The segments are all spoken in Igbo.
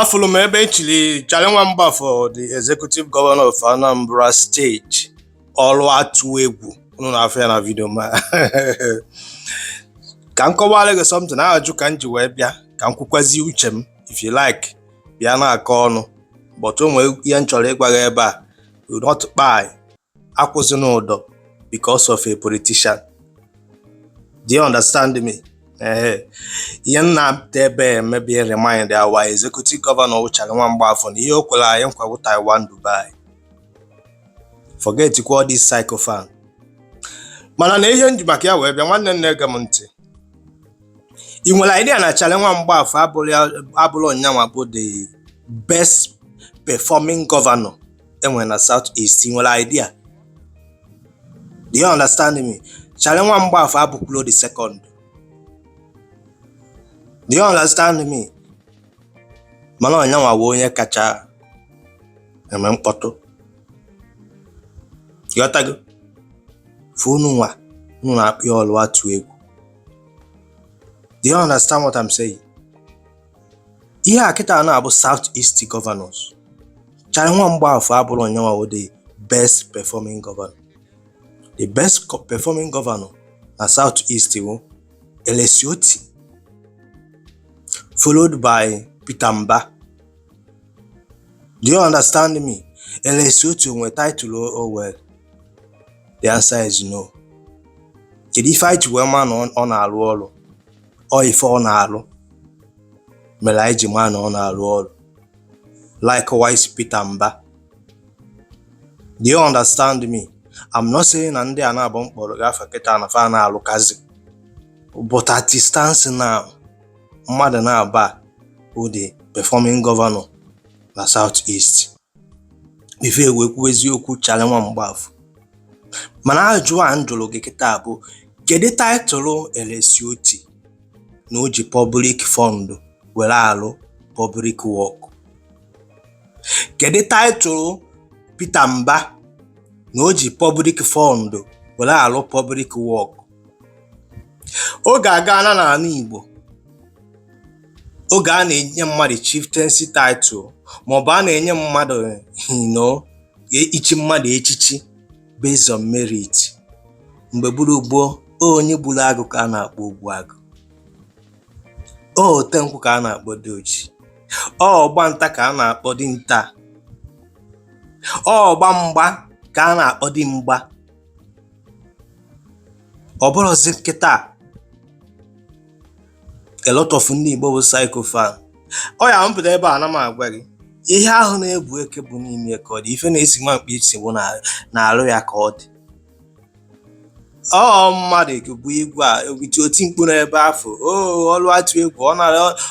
Afụlụ m ebe echiri Charlie Nwa Mgbafọ, the executive governor of Anambra State, ọrụ atụ egwu. Unu na-afụ ya na video. Ma ka m kọwara gị something, ajụ ka m ji wee bịa ka m kwukwazi uche m. If you like, bịa na-akọ ọnụ, but o nwere ihe m chọrọ ịgwa gị ebe a. Do not kpai akwụzina ụdọ because of a politician. Do you understand me? Ee, ihe m na-apụta ebe emebe remind our executive governor, Charlie Nwa Mgbafọ, na ihe o kwere anyị nkwa bụ Taiwan, Dubai. Forget kwa all this sycophant. Mana na ihe nji maka ya wee bịa, nwanne m na-ege m ntị, ị nwere idea na Charlie Nwa Mgbafọ abụrụ onyanwa bụ the best performing governor enwere na South East? Ị nwere idea? Do you understand me? Charlie Nwa Mgbafọ abụkwulo the second. Do you understand me? Mana onyanwa bụ onye kacha eme mkpọtụ. Ghọtago? Funu nwa unu na-akpị ọlụ atụ egwu. Do you understand what I'm saying? Ihe a kịta na-abụ South East governors. Charlie Nwa Mgbafọ abụrụ onyanwa bụ the best performing governor. The best performing governor na South East bụ Alex Otti, followed by Peter Mba. Do you understand me? Alex Otti o nwere title o were? The answer is no. Kedu ife anyị ji wee maa na ọ na-arụ ọrụ? Ọ ife ọ na-arụ mere anyị ji maa na ọ na-arụ ọrụ. Likewise Peter Mba. Do you understand me? I'm not saying na ndị a na-abụ mkpọrọ gafe kịta na fa na-alụkazi, but at it stands now, mmadụ na-aba bụ the performing governor na South East. Ife wee kwuo eziokwu, Charlie Nwa Mgbafọ. Mana ajụjụ a m jụrụ gị kịta bụ, kedu title Alex Otti na o ji public fund were alụ public work? Kedu title Peter Mba na o ji public fund were alụ public work? Oge agaala n'ala Igbo oge a na-enye mmadụ chieftaincy title, maọbụ a na-enye mmadụ ichi mmadụ echichi based on merit. Mgbe gburu gboo, onye gburu agụ ka a na-akpọ ogbu agụ, o otenkwụ ka a na-akpọ diochi, ọ ọgba nta ka a na-akpọ dinta, ọ ọgba mgba ka a na-akpọ dimgba. Ọ bụrụzi kịta, a lot of ndị Igbo bụ sycophant. Ọ ya mpụta ebe a na m agwa gị, ihe ahụ na-ebu eke bụ n'ime ka ọ dị, ife na-esi nwa mkpi isi bụ na-arụ ya ka ọ dị. Ọ mmadụ bụ igwe a oti oti mkpu n'ebe afọ o ọlụ atụ egwu,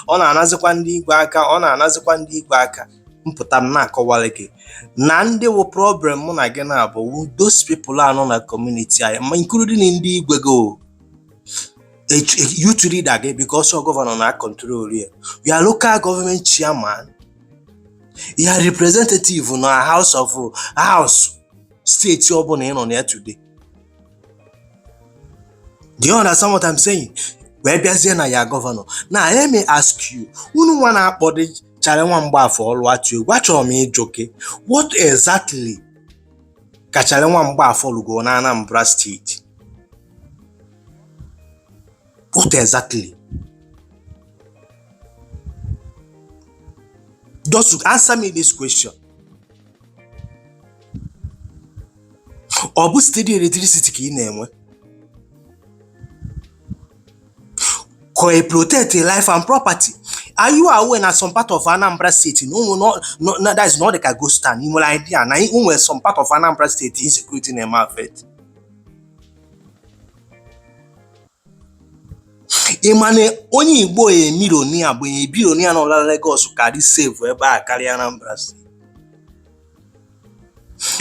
ọ na-anazikwa ndị igwe aka, ọ na-anazikwa ndị igwe aka. Mpụta m na-akọwara gị na ndị wụ problem mụ na gị na-abụ wụ those people anọ na community anyị, ma including ndị igwe gị o youth leader gị, because ọ governor na control ya, your local government chairman, your representative na house of house steeti ọbụla ị nọ na ya today. Do you understand what I'm saying? Wee bịazie na ya governor. Now let me ask you, unu nwa na-akpọ dị Charlie Nwa Mgbafọ ọlụ atụ egwu, achọrọ m ịjụ gị, what exactly ka Charlie Nwa Mgbafọ lụgo na Anambra State? What exactly? Just answer me this question. Ọ bụ steady electricity ka ị na-enwe? Ka ị protect life and property? Are you aware na some part of Anambra State no no no no, that is not like a ghost town? Ị nwere idea na o nwere some part of Anambra State insecurity na-eme affect? Ị ma na onye Igbo millionaire bụ a billionaire nọ na Lagos ka dị safe ebe a karịa Anambra State?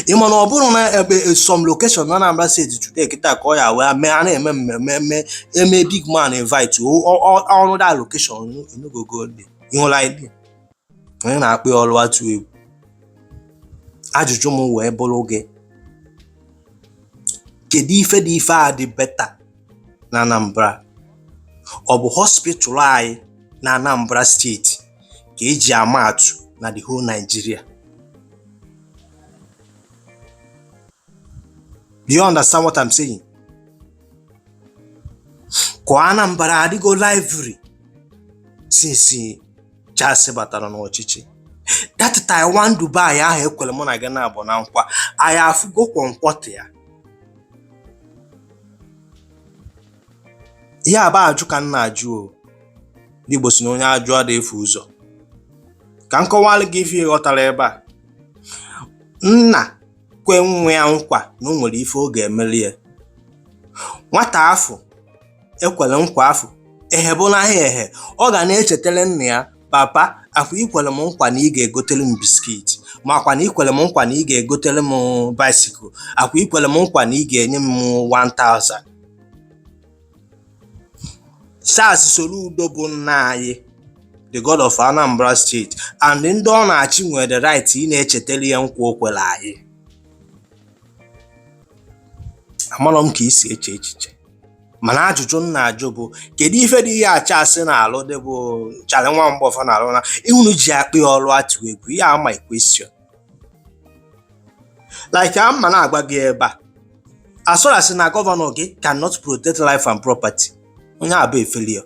Ị ma na ọ bụrụ na ebe some location na Anambra State today kịta ka ọ ya wee mee, a na-eme mmemme, eme eme big man invite ọrụ that location, you no go go there. Ị nwere idea? Onye na-akpọ ya ọrụ atụ egwu. Ajụjụ m wee bụrụ gị, kedu ife dị ife a dị better na Anambra? Ọ bụ hospital anyị na Anambra Steeti Ka eji ama atụ na the whole Nigeria. Do you understand what I'm saying? Ka Anambra adịgo lively since Charles batara n'ọchịchị. That Taiwan Dubai ahụ ekwere mụ na gị na-abụ na nkwa, anyị afụgo kwọnkwọtụ ya. Ihe a bụ ajụ ka m na-ajụ o. Ndị Igbo si na onye ajụ adịghị efu ụzọ. Ka m kọwalụ gị ife ị ghọtara ebe a. Nna kwe nwa ya nkwa na o nwere ife ọ ga-emeli ya. Nwata afụ ekwere nkwa afụ ehebụnaghị ehe, ọ ga na-echetara nna ya, "Papa, akwa ikwere m nkwa na ị ga-egotere m biscuit, makwa na ikwere m nkwa na ị ga-egotere m bicycle, akwa ikwere m nkwa na ị ga-enye m 1000." Charles Soludo bụ nna anyị, the God of Anambra State, and ndị ọ na-achị nwere the right ị na-echetara ya nkwa o kwere anyị. Amarọ m ka i si eche echiche, mana ajụjụ m na-ajụ bụ, kedu ife dị ihe a Charles na-alụ dị bụ Charlie nwa Mgbọfọ na-alụ na unu ji akpị ya ọrụ atụ egwu ihe ama question? Like ama na-agwa gị ebe a, as far as na governor gị cannot protect life and property, onye a bụ a failure.